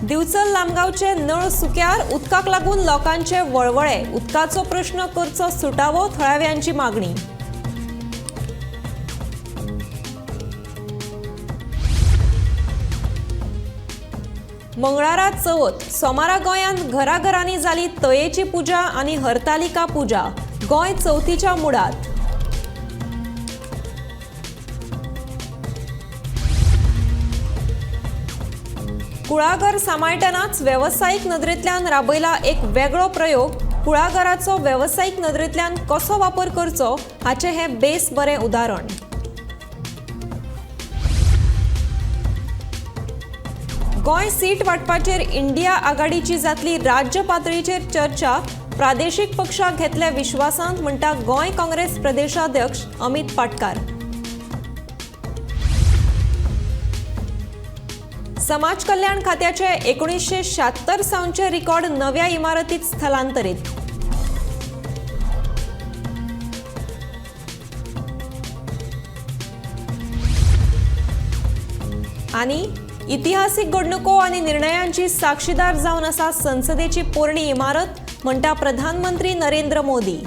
दिवचल लामगांवचे नळ सुक्यार उदकाक लागून लोकांचे वळवळे. उदकाचो प्रश्न करचो सुटावो, थळाव्यांची मागणी. मंगळारा चवथ, सोमारा गोंयांत घराघरांनी जाली तयेची पुजा आनी हरतालिका पुजा. गोंय चवथीच्या मुडात. कुळागर सांबाळटनाच वेवसायीक नदरेंतल्यान राबयला एक वेगळो प्रयोग. कुळागराचो वेवसायीक नदरेंतल्यान कसो वापर करचो हाचें हें बेस बरें उदाहरण. गोंय सीट वांटपाचेर इंडिया आघाडीची जातली राज्य पातळीचेर चर्चा. प्रादेशीक पक्षाक घेतल्या विश्वासांत, म्हणटा गोंय काँग्रेस प्रदेशाध्यक्ष अमित पाटकार. समाज कल्याण खात्याचे 1976 सावनचे रिकॉर्ड नव्या इमारतीत स्थलांतरित. आनी इतिहासीक घडणुको आनी निर्णयांची साक्षीदार जावन आसा संसदेची पोरणी इमारत, म्हणटा प्रधानमंत्री नरेंद्र मोदी.